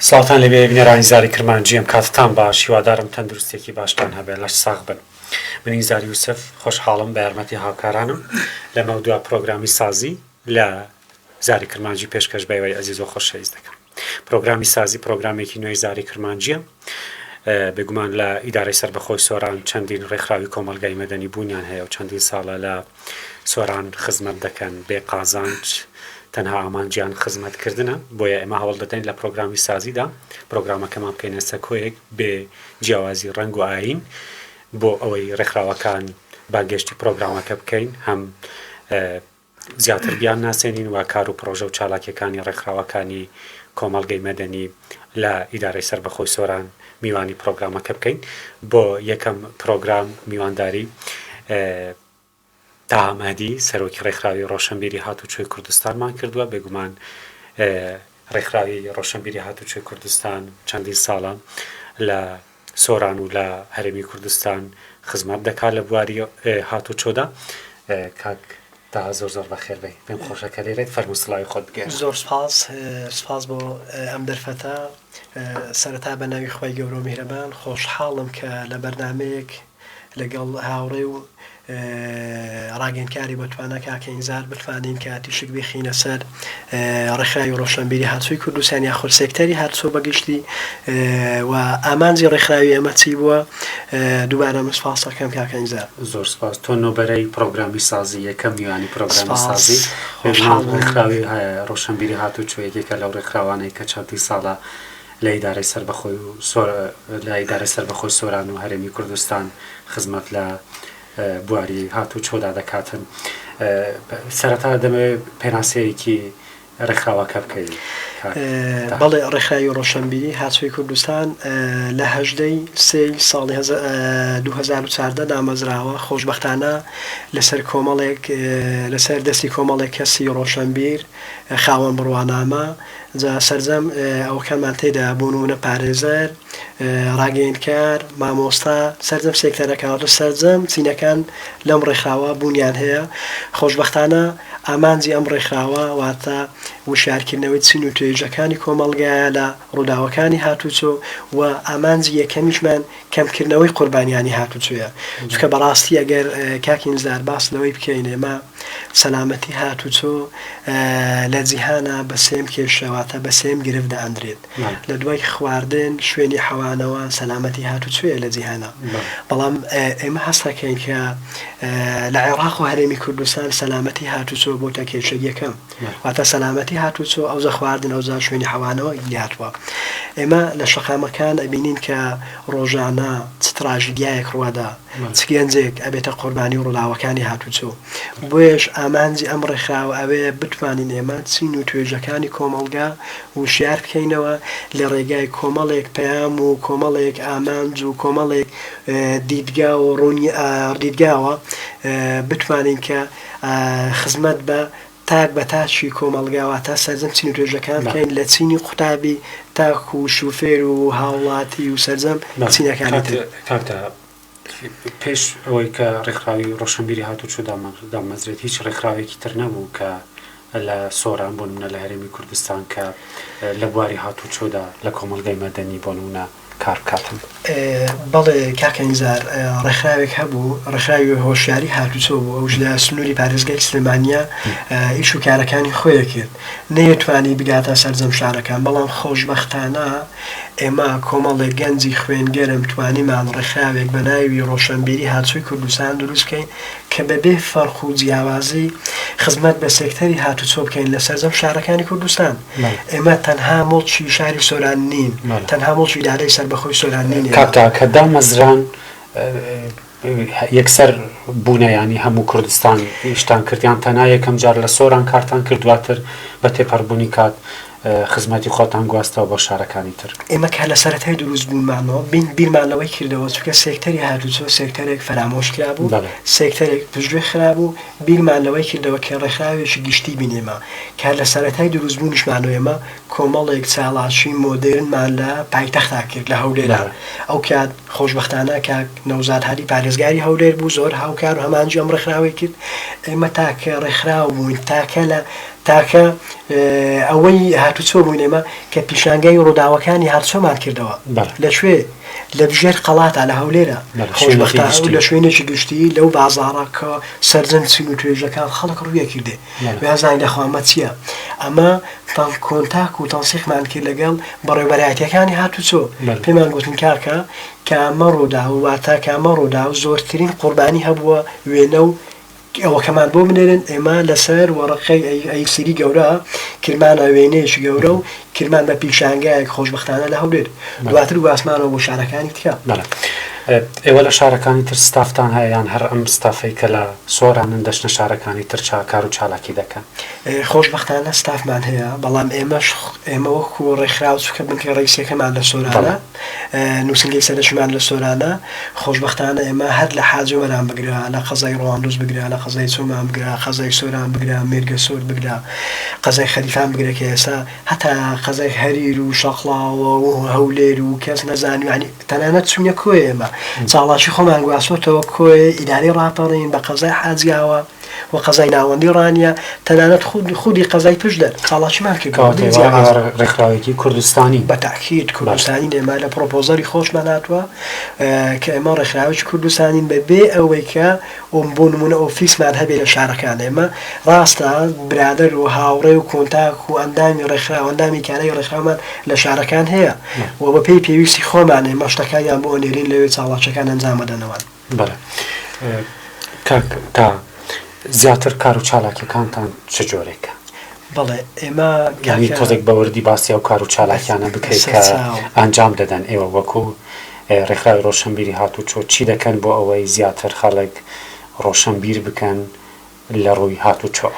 سڵاوتان لێبێ بینەرانی زاری کرمانجی ئەم کاتتان باش هیوادارم تەندروستێکی باشتان هەبێ لەش ساغ بن من ئینزار یوسف خۆشحاڵم بە یارمەتی هاوکارانم لەمەودوا پرۆگرامی سازی لە زاری کرمانجی پێشکەش بە ئێوەی ئەزیز و خۆشەویست دەکەم. پرۆگرامی سازی پرۆگرامێکی نوێی زاری کرمانجییە. بێگومان لە ئیدارەی سەربەخۆی سۆران چەندین ڕێکخراوی کۆمەڵگای مەدەنی بوونیان هەیە و چەندین ساڵە لە سۆران خزمەت دەکەن بێ قازانج تەنها ئامانجیان خزمەتکردنە بۆیە ئێمە هەوڵ دەدەین لە پرۆگرامی سازیدا پرۆگرامەکەمان بکەینە سەکۆیەک بێ جیاوازی ڕەنگ و ئایین بۆ ئەوەی ڕێکخراوەکان بانگێشتی پرۆگرامەکە بکەین هەم زیاتر بیانناسێنین و کار و پڕۆژە و چالاکییەکانی ڕێکخراوەکانی کۆمەڵگەی مەدەنی لە ئیدارەی سەربەخۆی سۆران میوانی پڕۆگرامەکە بکەین. بۆ یەکەم پڕۆگرام میوانداری تاها مەهدی سەرۆکی ڕێکخراوی ڕۆشنبیری هاتوچۆی کوردستانمان کردووە. بێگومان ڕێکخراوی ڕۆشنبیری هاتوچۆی کوردستان چەندین ساڵە لە سۆران و لە هەرێمی کوردستان خزمەت دەکات لە بواری هاتوچۆدا. کاک تاها زۆر زۆر بەخێر بێی، پێم خۆشە کە لێرەیت، فەرموو سڵاوی خۆت بگەیەنە. زۆر سوپاس، سوپاس بۆ ئەم دەرفەتە. سەرەتا بە ناوی خوای گەورە و میهرەبان خۆشحاڵم کە لە بەرنامەیەک لەگەڵ هاوڕێ و ڕاگەیەندکاری بەتوانا کاکە ئینزار بتوانین کە تیشک بخینە سەر ڕێکخراوی ڕۆشنبیری هاتوچۆی کوردستان یاخود سێکتەری هاتوچۆ بەگشتی و ئامانجی ڕێکخراوی ئێمە چی بووە دووبارە من سپاس دەکەم کاکە ئینزار. زۆر سپاس. تۆ نۆبەرەی پرۆگرامی سازی، یەکەم میوانی پرۆگرامی سازی. بێگومان ڕێکخراوی ڕۆشنبیری هاتوچۆ یەکێکە لەو ڕێکخراوانەی کە چەندین ساڵە لە ئیدارەی سەربەخۆی و لە ئیدارەی سەربەخۆی سۆران و هەرێمی کوردستان خزمەت لە بواری هاتوچۆدا دەکاتن. سەرەتا دەمەوێت پێناسەیەکی ڕێکخراوەکە بکەی کاک تاها. بەڵێ ڕێکخراوی ڕۆشەنبیری هاتوچۆی کوردستان لە 18 ی سێی ساڵی 2014 دامەزراوە، خۆشبەختانە لەسەر کۆمەڵێک لەسەر دەستی کۆمەڵێک کەسی ڕۆشەنبیر خاوەن بڕوانامە جا سەرجەم ئەوەکانمان تێدا بۆ نمونە پارێزەر، ڕاگەیەندکار، مامۆستا، سەرجەم سێکتەرەکان واتە سەرجەم چینەکان لەم ڕێکخراوە بوونیان هەیە، خۆشبەختانە ئامانجی ئەم ڕێکخراوە واتە وشیارکردنەوەی چین و توێژەکانی کۆمەڵگایە لە ڕووداوەکانی هاتوچۆ و ئامانجی یەکەمیشمان کەمکردنەوەی قوربانیانی هاتوچۆیە چونکە بەڕاستی ئەگەر کاک ئینزار باس لەوەی بکەین ئێمە سەلامەتی هاتوچۆ لە جیهانا بە سێم کێشە واتە بە سێم گرفت دائەندرێت لە دوای خواردن شوێنی حەوانەوە سەلامەتی هاتوچۆیە لە جیهانا بەڵام ئێمە هەست دەکەین کە لە عێراق و هەرێمی کوردستان سەلامەتی هاتوچۆ بۆتە کێشەی یەکەم واتە سەلامەتی هاتوچۆ ئەوجا خواردن ئەوجا شوێنی حەوانەوە هاتووە ئێمە لە شەقامەکان ئەبینین کە ڕۆژانە چ تراژیدیایەک ڕوەدا چ گەنجێک ئەبێتە قوربانی ڕووداوەکانی هاتوچۆ بۆیەش ئامانجی ئەم ڕێکخراوە ئەوەیە بتوانین ئێمە چین و توێژەکانی کۆمەڵگا وشیار بکەینەوە لە ڕێگای کۆمەڵێک پەیام و کۆمەڵێک ئامانج و کۆمەڵێک دیدگا و ڕوونی دیدگاوە بتوانین کە خزمەت بە تاک بە تاکی کۆمەڵگا واتە سەرجەم چین و توێژەکان بکەین لە چینی قوتابی تاکو شوفێر و هاوڵاتی و سەرجەم چینەکانی تر. کاک تەها پێش ئەوەی کە ڕێکخراوی ڕۆشنبیری هاتوچۆ دامەزرێت هیچ ڕێکخراوێکی تر نەبوو کە لە سۆران بۆ نمونە لە هەرێمی کوردستان کە لە بواری هاتوچۆدا لە کۆمەڵگای مەدەنی بۆ نمونە کار بکاتن؟ بەڵێ کاکە نیزار، ڕێکخراوێک هەبوو، ڕێکخراوی هۆشیاری هاتوچۆ بوو، ئەوش لە سنووری پارێزگای سلێمانییە ئیش و کارەکانی خۆی کرد، نەیتوانی بگاتە سەرجەم شارەکان، بەڵام خۆشبەختانە ئێمە کۆمەڵێک گەنجی خوێنگەرم توانیمان ڕێکخراوێک بە ناوی ڕۆشەنبیری هاتوچۆی کوردستان دروست بکەین کە بەبێ فەرق و جیاوازی خزمەت بە سێکتەری هاتوچۆ بکەین لە سەرجەم شارەکانی کوردستان. ئێمە تەنها موڵکی شاری سۆران نین، تەنها موڵکی ئیدارەی سەربەخۆی سۆران نین ئێمە. کاک تاها کە دامەزران یەکسەر بوونە یانی هەموو کوردستان ئیشتان کرد یان تەنها یەکەم جار لە سۆران کارتان کرد دواتر بە تێپەڕبوونی کات خزمەتی خۆتان گواستەوە بۆ شارەکانی تر؟ ئێمە کە لە سەرەتای دروست بوونمانەوە بین بیرمان لەوەی کردەوە چونکە سێکتەری هاتوچۆ سێکتەرێک فەرامۆش کرابوو، سێکتەرێک پشتگوێ خرابوو، بیرمان لەوەی کردەوە کە ڕێکخراوێکی گشتی بین ئێمە کە لە سەرەتای دروستبوونیشمانەوە ئێمە کۆمەڵێک چالاکی مۆدێرنمان لە پایتەختا کرد لە هەولێرا ئەو کات خۆشبەختانە کاک نەوزاد هادی پارێزگاری هەولێر بوو زۆر هاوکار و هەمانجی ئەم ڕێکخراوەی کرد ئێمە تاکە ڕێکخراو بووین تاکە لە. تاکە ئەوەی هاتوچۆ بووین ئێمە کە پیشانگای ڕووداوەکانی هاتوچۆمان کردەوە لە کوێ؟ لە ژێر قەڵاتا لە هەولێرە خۆشبەختانە لە شوێنێکی گشتی لەو بازاڕە کە سەرجەم چین و توێژەکان خەڵک ڕوویە کردێ وازانین لە خوا ئەمە چییە ئەمە کۆنتاک و تەنسیقمان کرد لەگەڵ بەڕێوبەرایەتیەکانی هاتوچۆ پێمان گوتن کاکە کامە ڕووداو واتە کامە ڕووداو زۆرترین قوربانی هەبووە وێنە و ئەوەکەمان بۆ بنێرن ئێمە لەسەر وەڕەقەی ئەی سری گەورە کرمانە وێنەیەکی گەورە و کرمان بە پیشانگایەک خۆشبەختانە لە هەولێر دواتر گواستمانەوە بۆ شارەکانی تکە. بەڵێ ئێوە لە شارەکانی تر ستافتان هەیە یان هەر ئەم ستافەی کە لە سۆرانن دەچنە شارەکانی تر چا کار و چالاکی دەکەن؟ خۆشبەختانە ستافمان هەیە بەڵام ئێمەش ئێمە وەکو ڕێکخراو چونکە بنکەی ڕەئیسیەکەمان لە سۆرانە نووسینگەی سەرەکیمان لە سۆرانە، خۆشبەختانە ئێمە هەر لە حاجی ئۆمەران بگرە، لە قەزای ڕواندز بگرە، لە قەزای چۆمان بگرە، قەزای سۆران بگرە، مێرگەسۆر بگرە، قەزای خەلیفان بگرە کە ئێستا هەتا قەزای هەریر و شەقڵاوە و هەولێر و کەس نەزان یانی تەنانەت چووینە کۆیە ئێمە چاڵاکی خۆمان گواستۆتەوە کۆیە ئیدارەی ڕاپەڕین بە قەزای حاجیاوە. و قەزای ناوەندی ڕانیە، تەنانەت خود خودی قەزای پشدەر چاڵاکیمان کردووە کەواتە بێ ئێوە جیاوازی. ڕێکخراوێکی کوردستانین. بە تەئکید کوردستانین، ئێمە لە پڕۆپۆزەڵی خۆشمان هاتووە کە ئێمە ڕێکخراوێکی کوردستانین بە بێ ئەوەی کە بۆ نموونە ئۆفیسمان هەبێ لە شارەکان، ئێمە ڕاستە برادەر و هاوڕێ و کۆنتاک و ئەندامی ڕێکخراو ئەندامی کارای ڕێکخراومان لە شارەکان هەیە و بە پێی پێویستی خۆمان ئێمە شتەکانیان بۆ ئەنێرین لەوێ چاڵاکیەکان ئەنجام ئەدەنەوە. بەڵێ کاک تا زیاتر کار و چالاکیەکانتان چ جۆرێکە؟ بەڵێ ئێمە یانی تۆزێک بە وردی باسی ئەو کار و چالاکیانە بکەیت کە ئەنجام دەدەن ئێوە وەکو ڕێکخراوی ڕۆشنبیری هاتوچۆ چی دەکەن بۆ ئەوەی زیاتر خەڵک ڕۆشنبیر بکەن لە ڕووی هاتوچۆ؟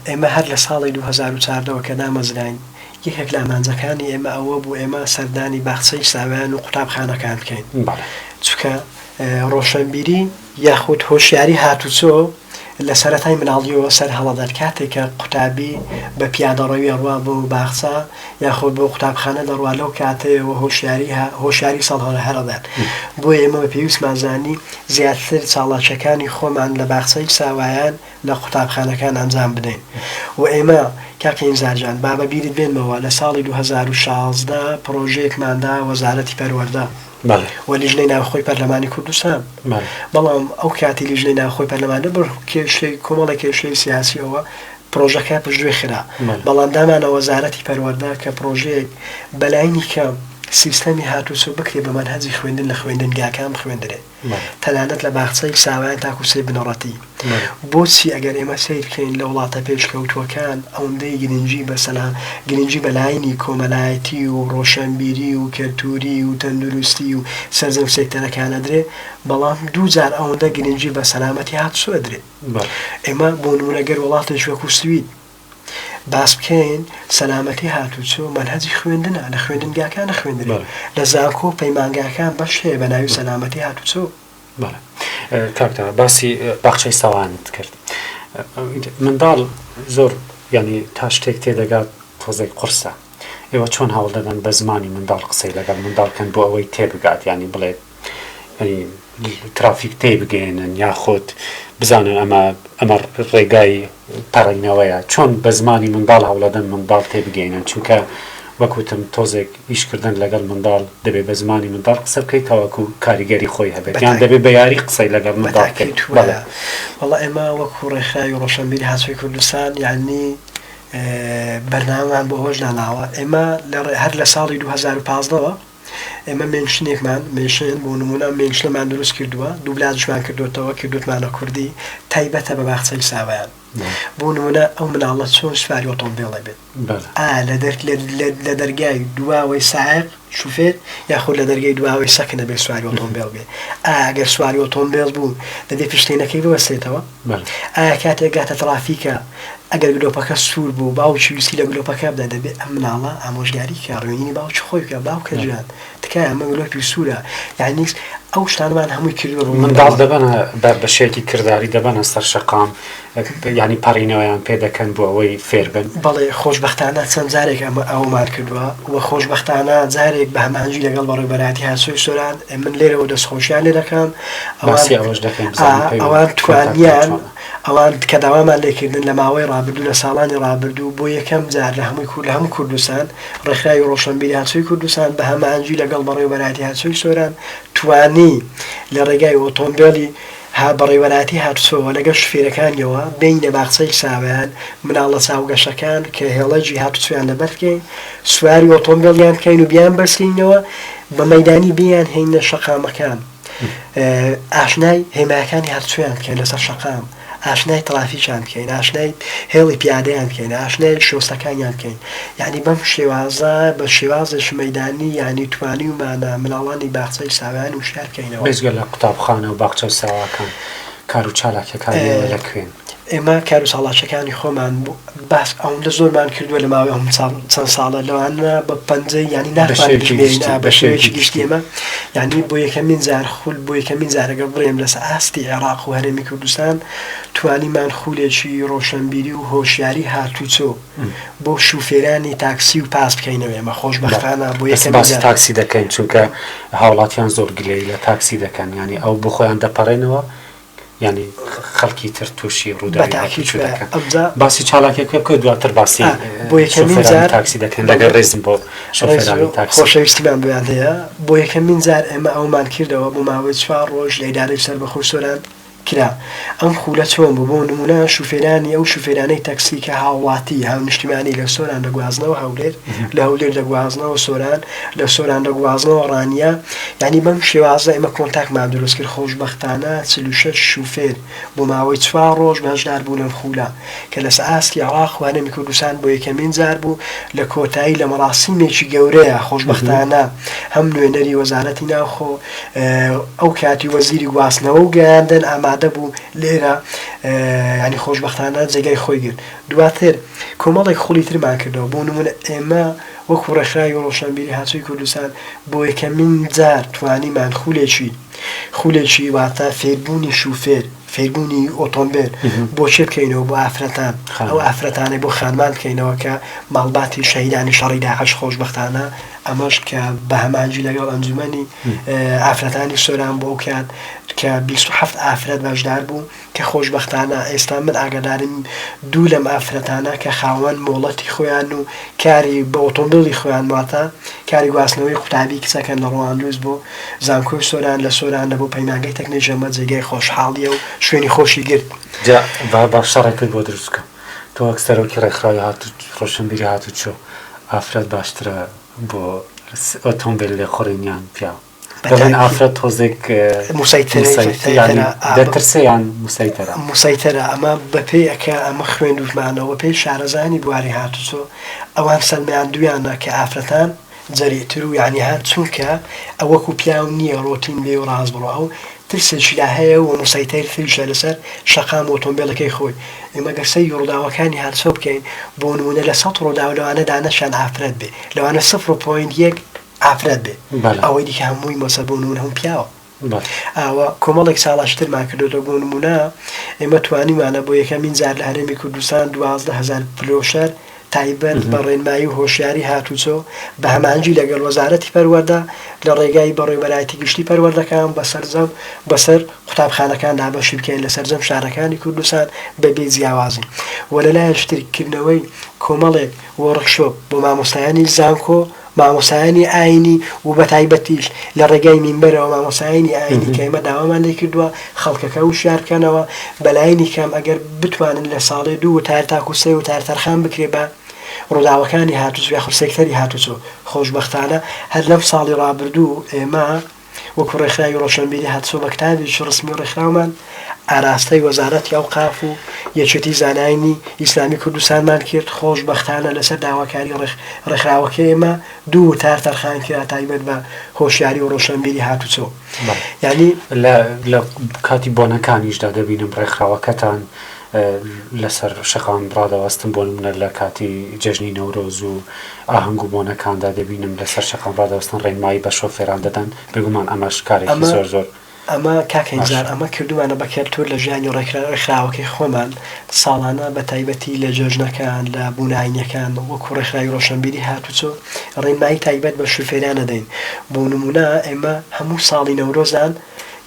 ئێمە هەر لە ساڵی 2014 ەوە کە دامەزراین یەکێک لە ئامانجەکانی ئێمە ئەوە بوو ئێمە سەردانی باخچەی ساوایان و قوتابخانەکان بکەین چونکە ڕۆشنبیری یاخود هۆشیاری هاتوچۆ لە سەرەتای مناڵیەوە سەر هەڵەدات کاتێک کە قوتابی بە پیادەڕەوی ئەڕوا بۆ باخچە یاخود بۆ قوتابخانە دەڕوا لەو کاتەیەوە هۆشیاری هۆشیاری سەڵ هەڵەدات بۆیە ئێمە بە پێویستمان زانی زیاتر چاڵاکیەکانی خۆمان لە باخچەی ساوایان لە قوتابخانەکان ئەنجام بدەین و ئێمە کاک ئینزار جان با بە بیرت بێنمەوە لە ساڵی 2016 پڕۆژەیەکمان دا وەزارەتی پەروەردە و لیژنەی ناوخۆی پەرلەمانی کوردستان بەڵام ئەو کاتی لیژنەی ناوخۆی پەرلەمان لەبەر کێشەی کۆمەڵێک کێشەی سیاسی ئەوە پڕۆژەکە پشتگوێ خرا بەڵام دامانە وەزارەتی پەروەردە کە پڕۆژەیەک بەلاینی کەم سیستەمی هاتوچۆ بکرێ بە مەنهەجی خوێندن لە خوێندنگاکان بخوێندرێ. تەنانەت لە باخچەی ساوایان تاکو سێی بنەڕەتی. بۆچی ئەگەر ئێمە سەیر بکەین لە وڵاتە پێشکەوتووەکان ئەوندەی گرنگی بە سەلا گرنگی بە لاینی کۆمەلایەتی و ڕۆشەنبیری و کەلتوری و تەندروستی و سەرجەم سێکتەرەکان ئەدرێ بەڵام دووجار ئەوەندە گرنگی بە سەلامەتی هاتوچۆ ئەدرێ. ئێمە بۆ نمونە گەر وڵاتێکی وەکو سوید باس بکەین سەلامەتی هاتوچۆ مەنهەجی خوێندنە لە خوێندنگاکان نەخوێندرێ لە زانکۆ و پەیمانگاکان بەش هەیە بە ناوی سەلامەتی هاتوچۆ. بەڵێ کاک تەها باسی باخچەی ساوانت کرد منداڵ زۆر یانی تا شتێک تێدەگات تۆزێک قورسە ئێوە چۆن هەوڵ دەدەن بە زمانی منداڵ قسەی لەگەڵ منداڵ کەن بۆ ئەوەی تێبگات یانی بڵێت ترافیک تێی بگەیەنن یاخود بزانن ئەمە ئەمە ڕێگای پەڕینەوەیە چۆن بە زمانی منداڵ هەوڵەدەن منداڵ تێبگەینن چونکە وەک وتم تۆزێک ئیشکردن لەگەڵ منداڵ دەبێت بە زمانی منداڵ قسە بکەیت تاوەکو کاریگەری خۆی هەبێت یان دەبێت بە یاری قسەی لەگەڵ منداڵ بکەیت بەڵێ وەڵا ئێمە وەکو ڕێکخراوی ڕۆشنبیری هاتووی کوردستان یعنی بەرنامەمان بۆ ئەوەش داناوە ئێمە هەر لە ساڵی 2015 ەوە ئێمە مێنشنێکمان، مێنشن، بۆ نموونە ئەم مێنشنەمان دروست کردووە، دوبلاجشمان کردۆتەوە، کردووتمانە کوردی، تایبەتە بە باخچەی ساوایان. بۆ نموونە ئەو مناڵە چۆن سواری ئۆتۆمبێڵێ بێت؟ ئایا لە دەر لە دەرگای دواوەی سایەق، شوفێر، یاخود لە دەرگەی دواوەی سەکن دەبێت سواری ئۆتۆمبێل بێ؟ ئایا گەر سواری ئۆتۆمبێل بوو دەبێ پشتێنەکەی ببەستێتەوە؟ ئایا کاتێک گاتە تڕافیکە ئەگەر گلۆپەکە سوور بوو باوکی ویستی لە گلۆپەکە بدا دەبێ ئەم مناڵە ئامۆژگاری کا ڕوێنینی باوکی خۆی بکا باوکە گیان تکایە ئەمە گلۆپی سوورە یانی. ئەو شتانەمان هەمووی کردووە بۆ منداڵ منداڵ. دەبەنە بە بە شێوەیەکی کرداری دەبەنە سەر شەقام یانی پەڕینەوەیان پێ دەکەن بۆ ئەوەی فێر بن؟ بەڵێ خۆشبەختانە چەند جارێک ئەمە ئەوەمان کردووە و خۆشبەختانە جارێک بە هەماهەنگی لەگەڵ بەڕێوەبەرایەتی هاتوچۆی سۆران من لێرەوە دەستخۆشیان لێ دەکەم ئەوان باسی ئەوەش دەکەین بزانین پەیوەند ئەوان کۆنتاکتان توانیان چۆنە؟ ئەوان کە داوامان لێ کردن لە ماوەی ڕابردوو لە ساڵانی ڕابردوو بۆ یەکەم جار لە هەمووی لە هەموو کوردستان ڕێکخراوی ڕۆشەنبیری هاتوچۆی کوردستان بە هەماهەنگی لەگەڵ بەڕێوەبەرایەتی هاتوچۆی سۆران توانی لە ڕێگای ئۆتۆمبێلی بەڕێوەبەرایەتی هاتوچۆوە لەگەڵ شوفێرەکانیەوە بێینە باخچەی ساوایان مناڵە چاوگەشەکان کە هێڵەجی هاتوچۆیان لەبەر بکەین سواری ئۆتۆمبێلیان بکەین و بیان بەستینەوە بە مەیدانی بیان هێینە شەقامەکان ئاشنای هێماکانی هاتوچۆیان بکەین لەسەر شەقام ئاشنای ترافیکیان بکەین، ئاشنای هێڵی پیادەیان بکەین، ئاشنای شۆستەکانیان بکەین، یانی بەم شێوازە بە شێوازێکی مەیدانی یانی توانیومانە مناڵانی باخچەی ساوایان وشیار بکەینەوە. بێجگە لە قوتابخانە و باخچە و ساواکان کار و چالاکیەکانی ئێوە لە کوێن؟ ئێمە کار و چاڵاکیەکانی خۆمان باس ئەوەندە زۆرمان کردووە لە ماوەی ئەم چەند ساڵە لەوانە بە پەنجەی یانی بە ناتوانین شێوەیەکی بژمێرین گشتی ئا بە بە شێوەیەکی شێوەیەکی گشتی گشتی. ئێمە یانی بۆ یەکەمین جار خول بۆ یەکەمین جار ئەگەر بڵێم لەسەر ئاستی عێراق و هەرێمی کوردستان توانیمان خولێکی ڕۆشەنبیری و هۆشیاری هاتوچۆ بۆ شوفێرانی تاکسی و پاس بکەینەوە ئێمە بەڵێ خۆشبەختانە بۆ بەس یەکەمین باسی جار تاکسی دەکەین چونکە هاوڵاتیان زۆر گلەیی لە تاکسی دەکەن یانی ئەو بۆ خۆیان دەپەڕێنەوە یانی خەڵکی تر تووشی بە ڕووداوی تاکید هاتوچۆ وایە دەکەن ئەمجا باسی چالاکیەکە بکە دواتر باسی ئا بۆ یەکەمین شۆفێرانی جار تاکسی دەکەن بەڵێ لەگەڵ ڕێزم بۆ ڕێز شۆفێرانی و تاکسی. خۆشەویستیمان بۆیان هەیە بۆ یەکەمین جار ئێمە ئەوەمان کردەوە بۆ ماوەی چوار ڕۆژ لە ئیدارەی سەربەخۆی سۆران کرا ئەم خولە چۆن بوو بۆ نمونە شوفێرانی ئەو شوفێرانەی تەکسی کە هاوڵاتی هاونیشتیمانی لە سۆران دەگوازنەوە هەولێر لە هەولێر دەگوازنەوە سۆران لە سۆران دەگوازنەوە ڕانیە یانی بەم شێوازە ئێمە کۆنتاکمان دروست کرد خۆشبەختانە 46 شوفێر بۆ ماوەی چوار ڕۆژ بەشدار بوون لەم خولە کە لەسە ئاستی عێراق و هەرێمی کوردستان بۆ یەکەمین جار بوو لە کۆتایی لە مەراسیمێکی گەورەیە خۆشبەختانە هەم نوێنەری وەزارەتی ناوخۆ ئەو کاتی وەزیری گواستنەوە و گەیاندن ئامادە بوو لێرە ینی خۆشبەختانە جێگای خۆی گرت دواتر کۆمەڵێک خولی ترمان کردەوە بۆ نمونە ئێمە وەکو ڕێکخراوی ڕۆشنبیری هاتووی کوردستان بۆ یەکەمین جار توانیمان خولێکی خولێکی واتە فێربوونی شوفێر فێربوونی ئۆتۆمبێل بۆ چێ بکەینەوە بۆ ئافرەتان ئەو ئافرەتانەی بۆ خانمان بکەینەوە کە ماڵباتی شەهیدانی شەڕی داعش خۆشبەختانە ئەمەش کە بە هەماهەنگی لەگەڵ ئەنجومەنی ئافرەتانی سۆران بۆ ئەو کات کە 27 ئافرەت بەشدار بوو کە خۆشبەختانە ئێستا من ئاگادارم دوو لەم ئافرەتانە کە خاوەن مۆڵەتی خۆیان و کاری بە ئۆتۆمبیلی خۆیان واتە کاری گواستنەوەی قوتابی کچەکەن لە ڕواندوز بۆ زانکۆی سۆران لە سۆران لە بۆ پەیمانگەی تەکنەلۆژی ئەمە جێگای خۆشحاڵیە و شوێنی خۆشی گرت. جا با با شەڕێکت بۆ دروست بکەم تۆ وەک سەرۆکی ڕێکخراوی هاتو ڕۆشنبیری هاتوچۆ ئافرەت باشترە بۆ ئۆتۆمبێل لێخوڕین یان پیاو؟ دەڵێن ئافرەت تۆزێک مسەیتەرە دەترسێ یان مسەیتەرە؟ مسەیتەرە ئەمە بەپێی ئەکە ئەمە خوێندوومانەوە بەپێی شارەزایانی بواری هاتوچۆ ئەوان سەلماندوویانە کە ئافرەتان جەریئتر و یانی هات چونکە ئەو وەکو پیاو نییە ڕۆتین بێ و ڕاست بڕوا ئەو ترسێکی لا هەیە و مسەیتەرتریشە لەسەر شەقام و ئۆتۆمبێلەکەی خۆی ئێمە گەر سەیری ڕووداوەکانی هاتوچۆ بکەین بۆ نموونە لە سەد ڕووداو لەوانە دانەشیان ئافرەت بێ لەوانە سفر و point یەک ئافرەت بێ ئەوەی دیکە هەمووی مەسە بۆ نموونە هەموو پیاوە ئاوا کۆمەڵێک چالاکی ترمان کردۆتەوە بۆ نموونە ئێمە توانیمانە بۆ یەکەمین جار لە هەرێمی کوردستان 12 هەزار پلۆشەر تایبەت بە ڕێنمایی و هۆشیاری هاتوچۆ بە هەماهەنگی لەگەڵ وەزارەتی پەروەردە لە ڕێگای بەڕێوەبەرایەتی گشتی پەروەردەکان بە سەرجەم بەسەر قوتابخانەکان دابەشی بکەین لە سەرجەم شارەکانی کوردستان بەبێ جیاوازی و لەلایەکی تر کردنەوەی کۆمەڵێک وۆرکشۆپ بۆ مامۆستایانی زانکۆ مامۆستایانی ئاینی و بەتایبەتیش لە ڕێگای مینبەرەوە مامۆستایانی ئاینی کە ئێمە داوامان لێ کردووە خەڵکەکە وشیار بکەنەوە بەلایەنی کەم ئەگەر بتوانن لە ساڵێ دوو وتار تاکو سێ وتار تەرخان بکرێ بە ڕووداوەکانی هاتوچۆ یاخود سێکتەری هاتوچۆ خۆشبەختانە هەر لەم ساڵی ڕابردوو ئێمە وەکو ڕێکخراوی ڕۆشنبیری هاتوچۆ بە کتابێکی ڕسمی ڕێکخراومان ئاراستەی وەزارەتی ئەوقاف و یەکێتی زانایانی ئیسلامی کوردستانمان کرد، خۆشبەختانە لەسەر داواکاری ڕێکخراوەکەی ئێمە دوو وتار تەرخان کرا تایبەت بە هۆشیاری و ڕۆشنبیری هاتوچۆ. یانی. لە کاتی بۆنەکانیشدا دەبینم ڕێکخراوەکەتان. لەسەر شەقام ڕادەوەستن بۆ نمونە لە کاتی جەژنی نەورۆز و ئاهەنگ و بۆنەکاندا دەبینم لەسەر شەقام ڕادەوەستن ڕێنمایی بە شۆفێران دەدەن بێگومان ئەمەش کارێکی ئەمە زۆر زۆر ئەمە کاک هێنزار باشە. ئەمە کردومانە بە کەلتور لە ژیانی ڕێکخراوەکەی خۆمان ساڵانە بە تایبەتی لە جەژنەکان لە بوونە ئاینیەکان وەکو ڕێکخراوی ڕۆشەنبیری هاتوچۆ ڕێنمایی تایبەت بە شوفێران ئەدەین بۆ نمونە ئێمە هەموو ساڵی نەورۆزان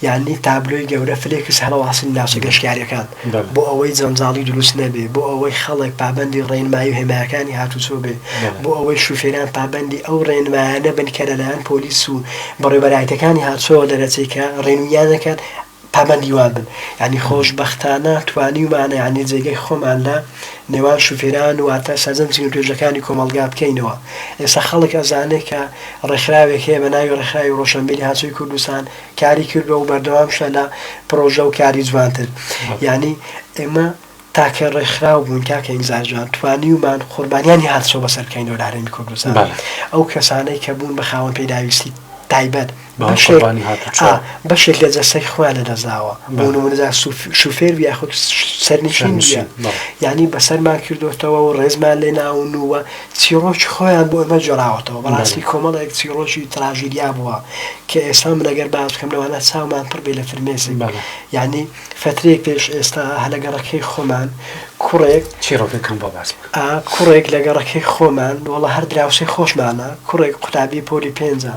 یانی تابلۆی گەورە فلێکس هەڵەواسن ناوچە گەشتیاریەکان بۆ ئەوەی جەنجاڵی دروست نەبێ بۆ ئەوەی خەڵک پابەندی ڕێنمایی و هێمایەکانی هاتوچۆ بێ بۆ ئەوەی شوفێران پابەندی ئەو ڕێنمایانە بن کە لەلایەن پۆلیس و بەڕێوبەرایەتەکانی هاتوچۆوە دەرەچێ کە ڕێنوییان دەکەن پابەندی وان بن یانی خۆشبەختانە توانیومانە یانی جێگەی خۆمان لە نێوان شوفێران واتە سەرجەم چین و توێژەکانی کۆمەڵگا بکەینەوە ئێستا خەڵک ئەزانێ کە ڕێکخراوێک هەیە بە ناوی ڕێکخراوی ڕۆشەنبیری هاتوچۆی کوردستان کاری کردووە و بەردەوامشە لە پڕۆژە و کاری جوانتر یانی ئێمە تاکە ڕێکخراو بووین کاکە ئینزار جان توانیومان قوربانیانی هاتچۆ بەسەر بکەینەوە لە هەرێمی کوردستان ئەو کەسانەی کە بوون بە خاوەن پێداویستی تایبەت بەشێک بەشێک لە جەستەی خۆیان لەدەستداوە بۆ نمونە جا شوفێر بی یاخود سەرنشین بیە یعنی بەسەرمان کردوتەوە و ڕێزمان لێ ناون و چیڕۆکی خۆیان بۆ ئێمە گێڕاوەتەوە بەڕاستی کۆمەڵێک چیڕۆکی تراژیدیا بووە کە ئێستا من ئەگەر باس بکەم لەوانە چاومان پڕ بێ لە فرمێسک یعنی فەترەیەک پێش ئێستا هە لە گەڕەکەی خۆمان کوڕێک چیڕۆکەکەم بۆ باس بکە. ئا کوڕێک لە گەڕەکەی خۆمان وەڵا هەر دراوسێی خۆشمانە کوڕێک قوتابی پۆلی پێنجە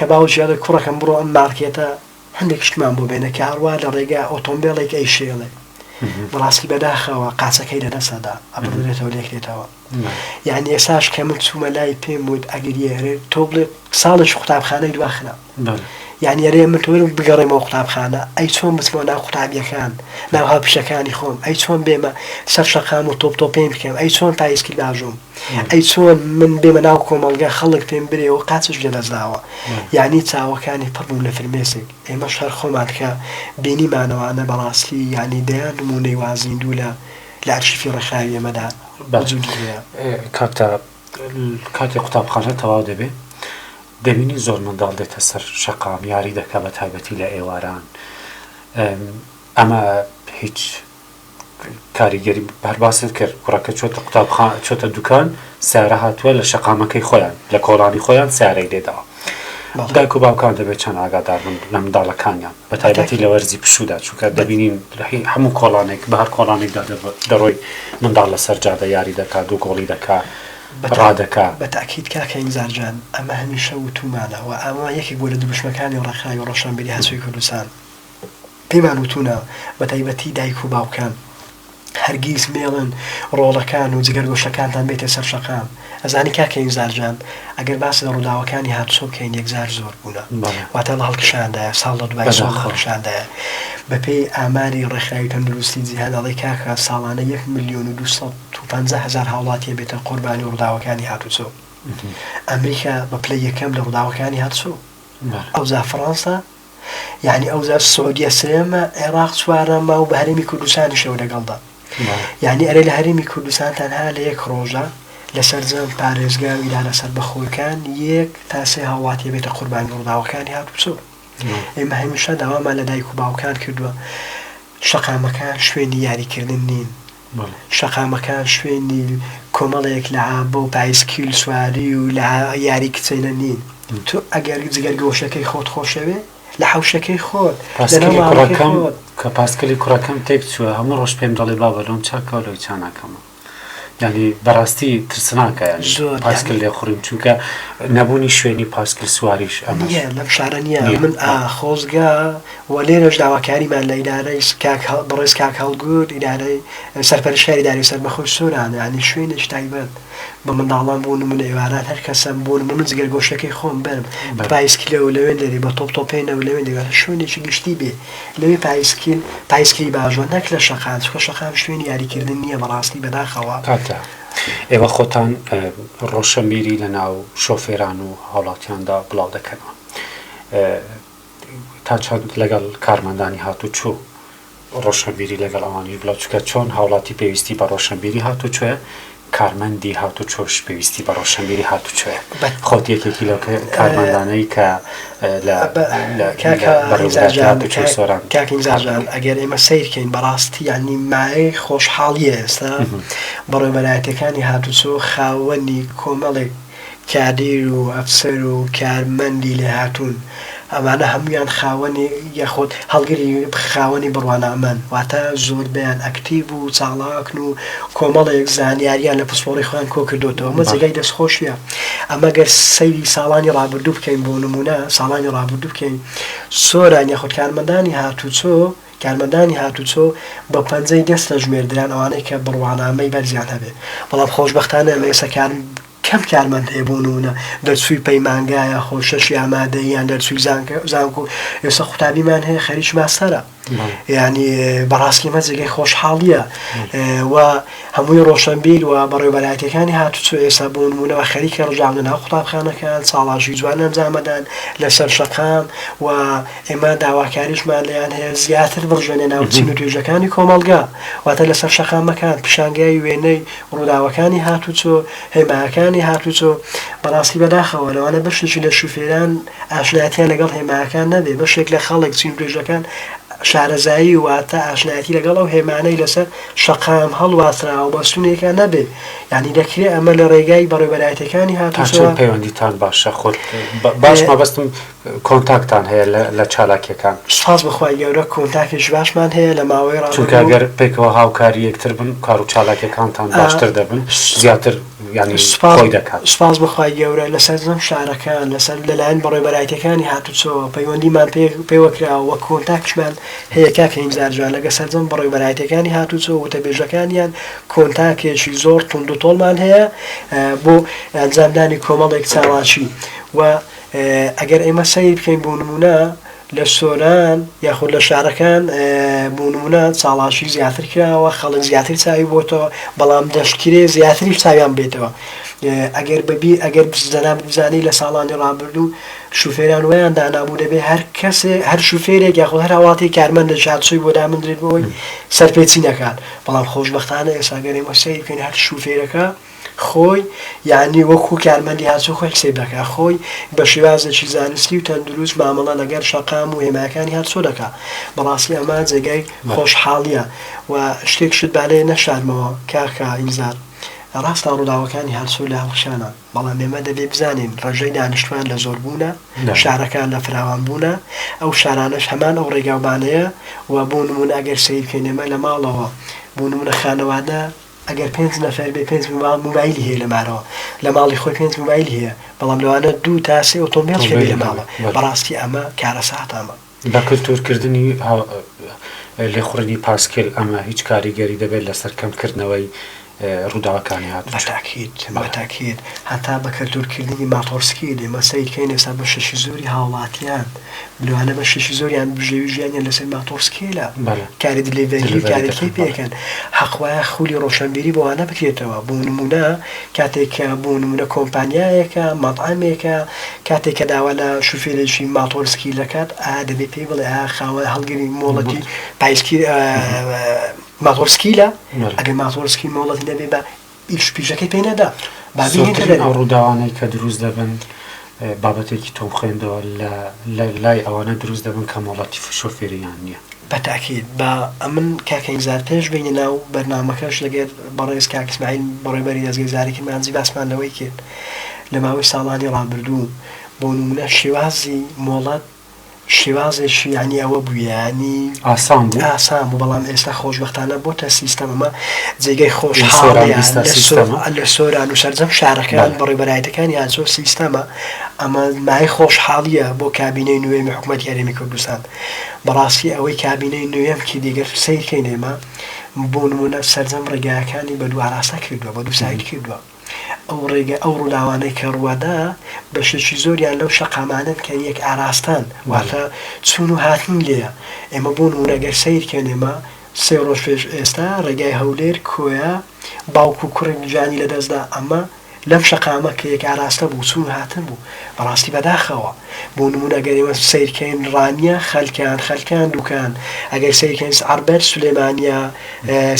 کە باوکی ئەڵێ کوڕەکەم بڕۆ ئەم مارکێتە هەندێک شتمان بۆ بێنە کە ئەڕوا لە ڕێگا ئۆتۆمبێڵێک ئەیشێڵێ بەڕاستی بەداخەوە قاچەکەی لە دەست ئەدا ئەبڕدرێتەوە لێکرێتەوە یعنی ئێساش کە من چوومە لای پێم وت ئەگریێ ئەرێ تۆ بڵێ ساڵێکی قوتابخانەی دواخرا یعنی ئەرێ من تۆ بگەڕێمەوە قوتابخانە ئەی چۆن بچمەوە ناو قوتابیەکان ناو هاوپیشەکانی خۆم ئەی چۆن بێمە سەر شەقام و تۆپ تۆپێن بکەم ئەی چۆن پایسکیل باژۆم ئەی چۆن من بێمە ناو کۆمەڵگە خەڵک پێم برێ و قاچش لەدەستداوە یعنی چاوەکانی پڕ بوون لە فرمێسک ئێمەش هەر خۆمان کە بینیمانەوانە بەڕاستی یعنی دەیان نموونەی وا زیندوو لە لە ئەرشیفی ڕێکخراوی ئێمەدا وجودی هەیە. کاک تا کاتێ قوتابخانە تەواو دەبێ دەبینی زۆر منداڵ دێتە سەر شەقام یاری دەکا بە تایبەتی لە ئێواران ئەمە هیچ کاریگەری هەر باست کرد کوڕەکە چۆتە قوتابخان چۆتە دوکان سیارە هاتووە لە شەقامەکەی خۆیان لە کۆڵانی خۆیان سیارەی لێداوە دایک و باوکان دەبێت چەند ئاگادار بن لە منداڵەکانیان بە تایبەتی لە وەرزی پشوودا چونکە دەبینین هەموو کۆڵانێک بە هەر کۆڵانێکدا دەڕۆی منداڵ لەسەر جادە یاری دەکات و گۆڵی دەکا ڕادەکا. بە تەئکید کاکە ئینزار جان ئەمە هەمیشە وتوومانە و ئەمە یەکێک بووە لە دروشمەکانی ڕێکخراوی ڕۆشەنبیری هەسوی کوردستان. پێمان وتوونە بە تایبەتی دایک و باوکان هەرگیز مێڵن ڕۆڵەکان و جگەرگۆشەکانتان بێتە سەر شەقام ئەزانی کاکە ئینزار جان ئەگەر باس لە ڕووداوەکانی هاتوچۆ بکەین یەکجار زۆر بوونە واتە لە هەڵکشاندایە ساڵ لە دوای ساڵ لە هەڵکشاندایە بەپێی ئاماری ڕێکخراوی تەندروستی جیهان ئەڵێ کاکە ساڵانە یەک ملیۆن و 250 هەزار هاوڵاتیە بێتە قوربانی ڕووداوەکانی هاتوچۆ ئەمریکا بە پلەی یەکەم لە ڕووداوەکانی هاتوچۆ ئەوجا فڕەنسا یانی ئەوجا سعودیە سێیەمە عێراق چوارەمە و بە هەرێمی کوردستانیشەوە لەگەڵدا یانی ئەرێ لە هەرێمی کوردستان تەنها لە یەک ڕۆژە لە سەرجەم پارێزگا و ئیدارە سەربەخۆکان یەک تا سێ هاوڵاتی بێتە قوربانی ڕووداوەکانی هاتوچۆ ئێمە هەمیشە داوامان لە دایک و باوکان کردووە شەقامەکان شوێنی یاریکردن نین شەقامەکان شوێنی کۆمەڵێک لەعابە و پایسکیل سواری و لە یاری کچێنە نین. تۆ ئەگەر جگەرگۆشەکەی خۆت خۆشەوێ لە حەوشەکەی خۆت لەناو پاسکیلی ماڵەکەی کوڕەکەم خۆت. کە پاسکیلی کوڕەکەم تێک چووە هەموو ڕۆژ پێم دەڵێ بابە لۆم چاکەوە لۆی چا ناکەمەوە یانی بەڕاستی ترسناکە یانی زۆر پاسکل یانی لێخوڕین چونکە نەبوونی شوێنی پاسکل سواریش ئەمەش نییە لەم شارە نییە نییە من ئا بەڵێ. خۆزگە و لێرەش داواکاریمان لە ئیدارەی کاک بەڕێز کاک هەڵگورد ئیدارەی سەرپەرشتیاری ئیدارەی سەربەخۆی سۆران یانی شوێنێکی تایبەت بە منداڵان بۆ نمونە ئێواران هەر کەسەم بۆ نمونە من جگەرگۆشەکەی خۆم بەرم بە پایسکیلەوە لەوێن دەرێ بە تۆپ تۆپێنەوە لەوێن دەرێ واتە شوێنێکی گشتی بێ لەوێ پایسکیل پایسکیلی باژۆ نەک لە شەقام چونکە شەقام شوێنی یاریکردن نییە بەڕاستی بەداخەوە. کاکە ئێوە خۆتان ڕۆشەنبیری لە ناو شۆفێران و هاوڵاتیاندا بڵاو دەکەنەوە تا چەند لەگەڵ کارمەندانی هاتوچۆ ڕۆشەنبیری لەگەڵ ئەوانیش بڵاو چونکە چۆن هاوڵاتی پێویستی بە ڕۆشەنبیری هاتوچۆیە. کارمەندی هاتوچۆش پێویستی بە ڕۆشنبیری هاتوچۆیە؟ خۆت یەکێکی لەو کارمەندانەی کە لە بەڕێوەبەرایەتی هاتوچۆی سۆران کاک ئینزار جان ئەگەر ئێمە سەیر کەین بەڕاستی یانی مایەی خۆشحاڵیە ئێستا بەڕێوەبەرایەتیەکانی هاتوچۆ خاوەنی کۆمەڵێک کادیر و ئەفسەر و کارمەندی لێهاتوون، ئەمانە هەموویان خاوەنی یاخود هەڵگری خاوەنی بڕوانامەن، واتە زۆربەیان ئەکتیڤ و چاڵاکن و کۆمەڵێک زانیاریان لە پسپۆڕی خۆیان کۆکردۆتەوە، ئەمە جێگای دەستخۆشیە. ئەمە گەر سەیری ساڵانی ڕابردوو بکەین بۆ نموونە ساڵانی ڕابردوو بکەین سۆران یاخود کارمەندانی هاتوچۆ کارمەندانی هاتوچۆ بە پەنجەی دەست دەژمێردران ئەوانەی کە بڕوانامەی بەرزیان هەبێ، بەڵام خۆشبەختانە ئێمە ئێستا کار کەم کارمەند هەیە بۆ نمونە دەرچووی پەیمانگا یاخۆ شەشی ئامادەیی یان دەرچووی زانکۆ ئێستا قوتابیمان هەیە خەریکی ماستەرە یعنی بەڕاستی ئەمە جێگەی خۆشحاڵیە و هەمووی ڕۆشنبیر و بەڕێوبەرایەتەکانی هاتوچۆ ئێستا بۆ نمونەوە خەریکە ڕژاونە ناو قوتابخانەکان چاڵاژی جوان ئەنجامەدان لەسەر شەقام و ئێمە داواکاریشمان لێیان هەیە زیاتر بڕژێنە ناو چین و توێژەکانی کۆمەڵگا واتە لەسەر شەقامەکان پیشانگای وێنەی ڕووداوەکانی هاتوچۆ، هێماکانی هاتوچۆ، بەڕاستی بەداخەوە لەوانە بەشێکی لە شوفێران ئاشنایەتیان لەگەڵ هێماکان نەبێ، بەشێک لە خەڵک چین و توێژەکان شارەزایی واتە ئاشنایەتی لەگەڵ ئەو هێمانەی لەسەر شەقام هەڵواسراوە بەستوونێکە نەبێ، یانی دەکرێ ئەمە لە ڕێگای بەڕێوبەرایەتیەکانی تا هاتوچۆوە. چەند پەیوەندیتان باشە خۆت باش مەبەستم کۆنتاکتان هەیە لە چالاکیەکان؟ سوپاس بۆ خوای گەورە کۆنتاکێکی باشمان هەیە لە ماوەی چونکە ڕابردوو. گەر پێکەوە هاوکاری یەکتر بن کار و چالاکیەکانتان باشتر دەبن زیاتر یانی خۆی دەکات. سوپاس بۆ خوای گەورە لە سەرجەم شارەکان لەسەر لەلایەن بەڕێوبەرایەتیەکانی هاتوچۆوە پەیوەندیمان پێ پێوە کراوە وە کۆنتاکیشمان هەیە کاک هەیمزار جان لەگە سەرجەم بەڕێوبەرایەتیەکانی هاتوچۆ وتەبێژەکانیان کۆنتاکێکی زۆر توندوتۆڵمان هەیە بۆ ئەنجامدانی کۆمەڵێک چالاکی و ئەگەر ئێمە سەیر بکەین بۆ نموونە لە سۆران یاخود لە شارەکان بۆ نموونە چاڵاشی زیاتر کراوە خەڵک زیاتر چاوی بۆتەوە بەڵام دەشکرێ زیاتریش چاویان بێتەوە ئەگەر بەبی ئەگەر جەنابت بزانی لە ساڵانی ڕابردوو شوفێران ویان دانابوو دەبێ هەر کەسێ هەر شوفێرێک یاخود هەر هاوڵاتی کارمەند لە هاتوچۆی بۆ دابندرێت بۆ ئەوەی سەرپێچی نەکات بەڵام خۆشبەختانە ئێستا گەر ئێمە سەیر بکەین هەر شوفێرەکە خۆی یانی وەکو کارمەندی هاتوچۆ خۆی حسێب دەکا خۆی بە شێوازێکی زانستی و تەندروست مامەڵە لەگەر شەقام و هێماکانی هاتوچۆ دەکا بەڕاستی ئەمە جێگای خۆشحاڵیە و شتێک شت با لێ نەشارمەوە کاکە ئینزار ڕاستە ڕووداوەکانی هاتوچۆ لە هەڵکشانە بەڵام ئێمە دەبێ بزانین ڕێژەی دانیشتوان لە زۆربوونە شارەکان لە فراوانبوونە ئەو شارانەش هەمان ئەو ڕێگاوبانەیە و بۆ نمونە ئەگەر سەیر بکەین ئێمە لە ماڵەوە بۆ نمونە خانەوادە ئەگەر پێنج نەفەر بێ پێنج مۆبایلی هەیە لە مارەوە لە ماڵی خۆی پێنج مۆبایلی هەیە بەڵام لەوانە دوو تا سێ ئۆتۆمبێل هەبێ لە ماڵە بەڕاستی ئەمە کارەساتە ئەمە. بە کلتورکردنی لێخوڕینی پاسکیل ئەمە هیچ کاریگەری دەبێت لەسەر کەمکردنەوەی ڕووداوەکانی هاتوچۆ؟ بەتاکید بەتاکید هەتا بە کەلتورکردنی ماتۆڕسکیل ئێمە سەیر کەین ئێستا بەشێکی زۆری هاوڵاتیان لەوانە بەشێکی زۆریان بژێوی ژیانیان لەسەر ماتۆڕسکیلە کاری دلێڤەری و کاری کەی پێ ئەکەن حەق وایە خولی ڕۆشەنبیری بۆ وانە بکرێتەوە بۆ نموونە کاتێک کە بۆ نموونە کۆمپانیایەکە مەتعەمێکە کاتێک کە داوا لە شوفێرێکی ماتۆڕسکیل دەکات ئا دەبێ پێی بڵێ ئا خاوەن هەڵگری مۆڵەتی پایسکیل ماتۆڕسکیلە ئەگەر ماتۆڕسکیل مۆڵەتی نەبێ بە ئیش پیشەکەی پێ نەدا با بینێتە زۆرترین دەرێ. ئەو ڕووداوانەی کە دروست دەبن بابەتێکی تۆم خوێندەوە لە لە لای ئەوانە دروست دەبن کە مۆڵەتی شۆفێریان نییە. بە تاکید با ئەمن کاک ئینزار پێش بێینە ناو بەرنامەکەش لەگەر بەڕێز کاک ئیسماعیل بەڕێوبەری دەزگەی زاری کرمانجی باسمان لەوەی کرد لە ماوەی ساڵانی ڕابردوو بۆ نموونە شێوازی مۆڵەت شێوازێکی یانی ئەوە بوو یانی ئاسان بوو ئاسان بوو بەڵام ئێستا خۆشبەختانە بۆتە سیستەم ئەمە جێگەی خۆشحاڵیە لە سۆران و سەرجەم شارەکان بەڕێوبەرایەتەکانی ئاسۆ سیستەمە ئەمە مای خۆشحاڵیە بۆ کابینەی نوێمی حکوومەتی هەرێمی کوردستان بەڕاستی ئەوەی کابینەی نوێم کردی گەر سەیرکەین ئێمە بۆ نمونە سەرجەم ڕێگاکانی بە دوو ئاراستە کردووە بە دوو ساید کردووە ئەو ڕێگە ئەو ڕووداوانەی کە ڕووەدا بەشێکی زۆریان لەو شەقامانەن کە یەک ئاراستان واتە چوون و هاتنی لێیە ئێمە بۆ نموونە گەر سەیر کەین ئێمە سێ ڕۆژ پێش ئێستا ڕێگای هەولێر کۆیە باوک و کوڕێک گیانی لەدەستدا ئەمە لەم شەقامە کە یەک ئاراستە بوو چوون و هاتن بوو بەڕاستی بەداخەوە بۆ نموونە ئەگەر ئێمە سەیرکەین ڕانیە خەلکان خەلکان دوکان ئەگەر سەیرکەین عەربەت سولێمانیە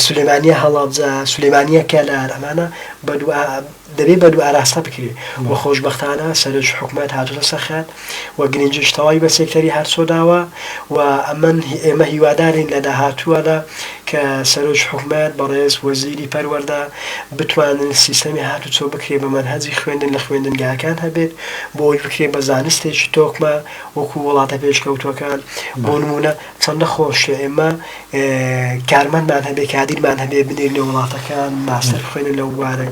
سولێمانیە هەڵەبجە سولێمانیە کەلار ئەمانە بە دوو دەبێ بە دوو ئاراستە بکرێ و خۆشبەختانە سەرۆکی حکومەت هاتۆتە سەر خەت و گرنگیش تەواوی بە سێکتەری هاتوچۆ داوە و ئەمن ئێمە هیوادارین لە داهاتووەدا کە سەرۆکی حکومەت بەڕێز وەزیری پەروەردە بتوانن سیستەمی هاتوچۆ بکرێ بە مەنهەجی خوێندن لە خوێندنگاکان هەبێت بۆ ئەوەی بکرێ بە زانستێکی تۆکمە وەکو وڵاتە پێشکەوتووەکان بۆ نموونە چەندە خۆشە ئێمە کارمەندمان هەبێ کادیرمان هەبێ بنێرینە وڵاتەکان ماستەر بخوێنن لەو بوارە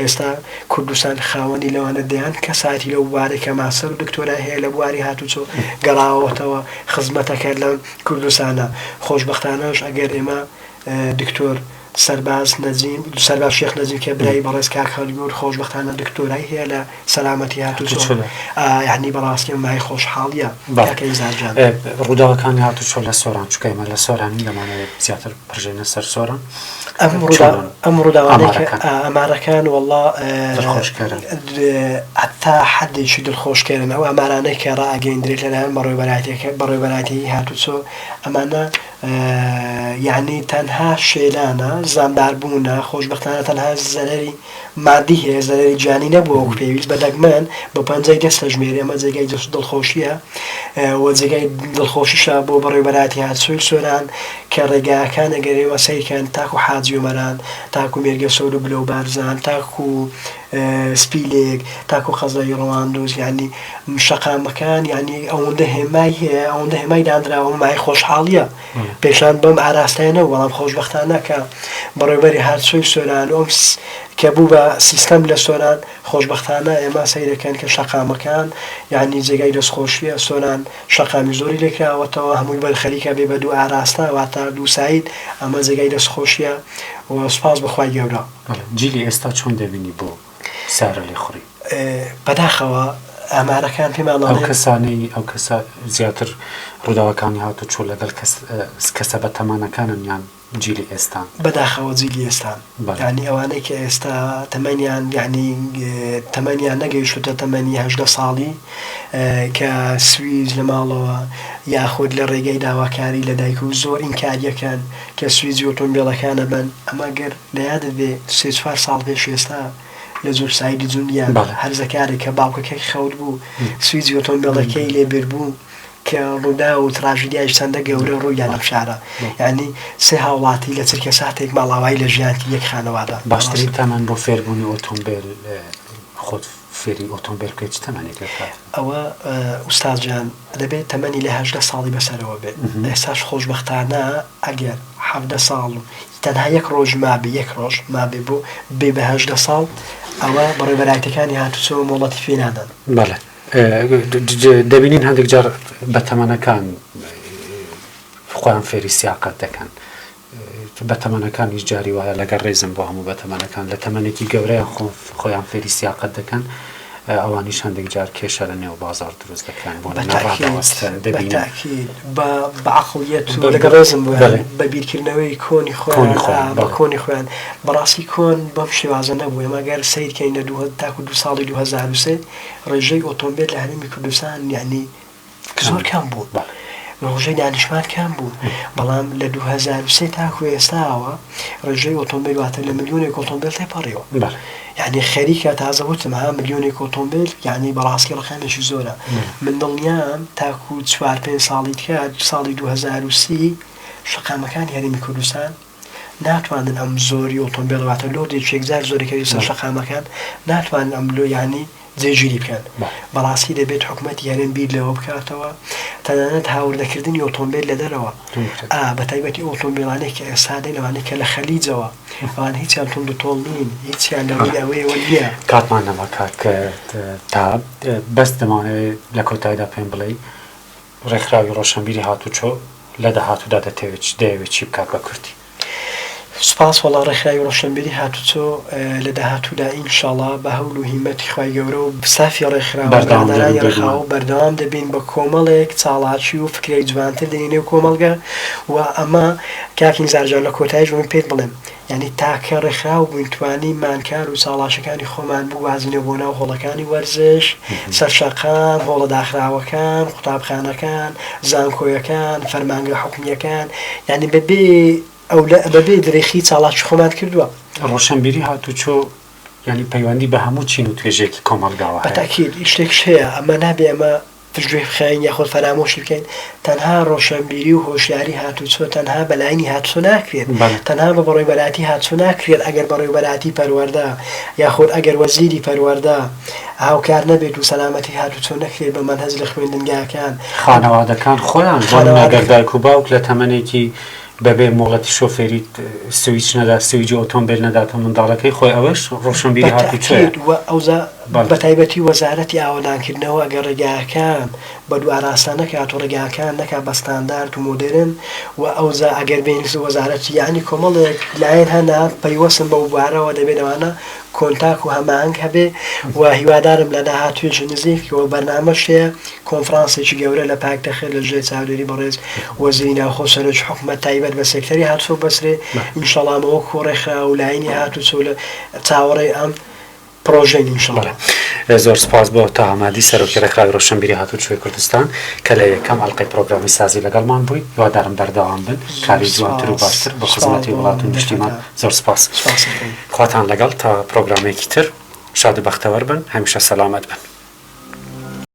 ئێستا کوردستان خاوەنی لەوانە دەیان کەساتی لەو بوارەی کە ماستەر و دکتۆرای هەیە لە بواری هاتوچۆ گەڕاوەتەوە خزمەتەکە لە کوردستانە خۆشبەختانەش ئەگەر ئێمە دکتۆر سەرباز نەجیم سەرباز شێخ نەجیم کە برای بەڕێز کاک هەڵگورد خۆشبەختانە دکتۆرای هەیە لە سەلامەتی هاتوچۆ یانی بەڕاستی ئەم مایەی خۆشحاڵیە کاکە ئیزار جان. ڕووداوەکانی هاتوچۆ لە سۆران چونکە ئێمە لە سۆرانین دەمانەوێت زیاتر بڕژێنە سەر سۆران ئەم ڕوودا ئەم ڕووداوانەی کە ئامارەکان وەڵا دڵخۆشکەرن تا حەدێکی دڵخۆشکەرن ئەو ئامارانەی کە ڕائەگەیندرێت لەلایەن بەڕێوەبەرایەتیەکە بەڕێوەبەرایەتی هاتوچۆ ئەمانە یانی تەنها شێلانە زامداربوونە خۆشبەختانە تەنها زەرەری مادی هەیە زەرەری گیانی نەبووە وەکو پێویست بە دەگمەن بە پەنجەی دەست دەژمێری ئەمە جێگای دڵخۆشیە و جێگای دڵخۆشیشە بۆ بەڕێوبەراتی هاتوچۆی سۆران کە ڕێگاکان ئەگەر ئێوە سەیرکەن تاکو حاجی ئۆمەران تاکو مێرگەسۆر و بلە و بارزان تاکو سپیلێک تاکو قەزای ڕەواندوز یانی شەقامەکان یانی ئەوەندە هێمای هەیە ئەوەندە هێمای دانراوە مای خۆشحاڵیە پێشان بەم ئاراستەیە نەبوو بەڵام خۆشبەختانە کە بەڕێوبەری هاتوچۆی سۆران و ئەم کە بوو بە سیستەم لە سۆران خۆشبەختانە ئێمە سەیرەکەن کە شەقامەکان یانی جێگای دەستخۆشیە سۆران شەقامی زۆری لێکراوەتەوە هەمووی بەر خەریکە بێ بە دوو ئاراستە واتە دوو ساید ئەمە جێگای دەستخۆشیە و سوپاس بۆ خوای گەورە. بەڵێ جیلی ئێستا چۆن دەبینی بۆ سارە لێخوڕی؟ بەداخەوە ئامارەکان پێمان ئەو دەڵێن. کەسانەی ئەو کەسە زیاتر ڕووداوەکانی هاتوچۆ لەگەڵ کەس کەسە بەتەمەنەکانن یان جیلی ئێستان؟ بەداخەوە جیلی ئێستان بەڵێ. یانی ئەوانەی کە ئێستا تەمەنیان یانی تەمەنیان نەگەیشتووتە تەمەنی 18 ساڵی کە سویج لە ماڵەوە یاخود لە ڕێگەی داواکاری لە دایک و زۆر ئینکاریەکەن کە سویجی ئۆتۆمبێلەکان ئەبەن ئەمە گەر لە یادت بێ سێ چوار ساڵ پێش ئێستا لە جورسایدی جوندیان بەڵێ. هەرزەکارێک کە باوکەکەی خەوت بوو سویجی ئۆتۆمبێلەکەی لێ بربوو کە ڕووداو و تراژیدیایش چەندە گەورە ڕوویدا لەم شارە یانی سێ هاوڵاتی لە چرکە ساتێک ماڵاوایی لە ژیان کرد یەک خانەوادە باشترین تەمەن بۆ فێربوونی ئۆتۆمبێل خۆت فێری ئۆتۆمبێل بکەیت چ تەمەنێک دەکات؟ ئەوە ئوستاز جان دەبێت تەمەنی لە 18 ساڵی بەسەرەوە بێت ئێستاش خۆشبەختانە ئەگەر 17 ساڵ و تەنها یەک ڕۆژ مابێ یەک ڕۆژ مابێ بۆ بێ بە 18 ساڵ ئەوە بەڕێوەبەرایەتیەکانی هاتوچۆ مۆڵەتی پێ نادەن. بەڵێ دەبینین هەندێک جار بەتەمەنەکان خۆیان فێری سیاقەت دەکەن بەتەمەنەکانیش جاری وایە لەگەڵ ڕێزم بۆ هەموو بەتەمەنەکان لە تەمەنێکی گەورەیان خۆ خۆیان فێری سیاقەت دەکەن ئەوانیش هەندێک جار کێشە لە نێو بازاڕ دروست دەکەن بۆ نمونە ڕادەوەستن دەبینم بەتاکید بە بە عەقڵیەت و لەگەڵ ڕێزم بۆیان بە بیرکردنەوەی کۆنی کۆنی خۆیان خۆیان بە بەڵێ. کۆنی خۆیان بەڕاستی کۆن بەم شێوازە نەبوو ئێمە گەر سەیر کەین لە دوو تاکو دوو ساڵی 2003 ڕێژەی ئۆتۆمبێل لە هەرێمی کوردستان یانی زۆر کەم بوو ڕێژەی دانیشتوان کەم بوو بەڵام لە 2003 تاکو ئێستاوە ڕێژەی ئۆتۆمبیل واتە لە ملیۆنێک ئۆتۆمبیل تێپەڕیوە یعنی خەریکە تازە وتم ها ملیۆنێک ئۆتۆمبیل یعنی بەڕاستی ڕقامێکی زۆرە من دڵنیام تاکو چوار پێنج ساڵی دیکە ساڵی 2030 شەقامەکانی هەرێمی کوردستان ناتوانن ئەم زۆری ئۆتۆمبیل واتە لۆدێکی یەکجار زۆرەکەوی سەر شەقامەکان ناتوانن ئەم لۆ یعنی جێگیری بکەن. بەڕاستی دەبێت حکومەتی هەرێم بیر لەوە بکاتەوە تەنانەت هاوردەکردنی ئۆتۆمبێل لە دەرەوە ئا بەتایبەتی ئەو ئۆتۆمبێلانەی کە ئێستا دێن ئەوانەی کە لە خەلیجەوە ئەوان هیچیان توند و تۆڵ نین هیچیان لە ڕووی ئەوەیەوە نییە. کاتمان نەما کاک تەها بەس دەمانەوێت لە کۆتاییدا پێم بڵێی ڕێکخراوی ڕۆشنبیری هاتوچۆ لە داهاتوودا دەتەوێت دەیەوێت چی بکات بە کوردی؟ سوپاس وەڵا ڕێکخراوی ڕۆشنبیری هاتوچۆ لە داهاتوودا ان شاءاللە بە هەول و هیمەتی خوای گەورە و ستافی ڕێکخراو و بەردەوام دەبن برادەرانی بێگومان. ڕێکخراو بەردەوام دەبین بە کۆمەڵێک چاڵاکی و فکرەی جوانتر دێنە نێو کۆمەڵگە و ئەمە کاک نزار جان لە کۆتایش من پێت بڵێم یانی تاکە ڕێکخراو بووین توانیمان کار و چاڵاکیەکانی خۆمان بگوازینەوە بۆ ناو هۆڵەکانی وەرزش، سەر شەقام، هۆڵە داخراوەکان، قوتابخانەکان، زانکۆیەکان، فەرمانگە حکومیەکان، یانی بەبێ ئەولە بەبێ درێخی چاڵاکی خۆمان کردووە. ڕۆشنبیری هاتوچۆ یانی پەیوەندی بە هەموو چین و توێژێکی کۆمەڵگاوە بە هەیە. تەئکید شتێکش هەیە ئەمە نابێ ئەمە پشتگوێ بخەین یاخود فەرامۆشی بکەین، تەنها ڕۆشەنبیری و هۆشیاری هاتوچۆ تەنها بە لاینی هاتوچۆ ناکرێت، بەڵێ. تەنها بە بەڕێوبەرایەتی هاتوچۆ ناکرێت، ئەگەر بەڕێوبەرایەتی پەروەردە یاخود ئەگەر وەزیری پەروەردە هاوکار نەبێت و سەلامەتی هاتوچۆ نەکرێت بە مەنهەج لە خوێندنگاکان، خانەوادەکان خۆیان بۆ نمونە گەر خانەوادەکان. دایک و باوک لە تەمەنێکی بەبێ مۆڵەتی شۆفێری سویچ نەدا سویجی ئۆتۆمبێل نەداتە منداڵەکەی خۆی ئەوەش ڕۆشنبیری هاتوچۆیە. بەتەئکید وە ئەوجا بەڵێ. بەتایبەتی وەزارەتی ئاوەدانکردنەوە ئەگەر ڕێگاکان بە دوو ئاراستە نەکات و ڕێگاکان نەکات بە ستاندارد و مۆدێرن و ئەوجا ئەگەر بێین وەزارەتی یەعنی کۆمەڵێک لایەن هەنە پەیوەستن بەو بوارەوە دەبێت ئەوانە کۆنتاک و هەماهەنگ هەبێ و هیوادارم لە داهاتوویەکی نزیک و بەرنامەش هەیە کۆنفرانسێکی گەورە لە پایتەخت لە ژێر چاودێری بەڕێز وەزیری ناوخۆ و سەرۆکی حکومەت تایبەت بە سێکتەری هاتوچۆ بەسرێ ئینشەڵا ئەمە وەکو ڕێکخراو و لایەنی هاتوچۆ لە چاوەڕێی ئەم پڕۆژەین ئینشەڵا. بەڵێ زۆر سوپاس بۆ تاها مادی سەرۆکی ڕێکخراوی ڕۆشنبیری هاتوچۆی کوردستان کە لە یەکەم ئەڵقەی پرۆگرامی سازی لەگەڵمان بووی هیوادارم بەردەوام بن زۆر کاری جوانتر و سوپاس باشتر بۆ سوپاس خزمەتی بۆ وڵات و نیشتیمان دەرفەتە زۆر سوپاس سوپاست دەکەین. خواتان لەگەڵ تا پرۆگرامێکی تر شاد و بەختەوەر بن هەمیشە سەلامەت بن.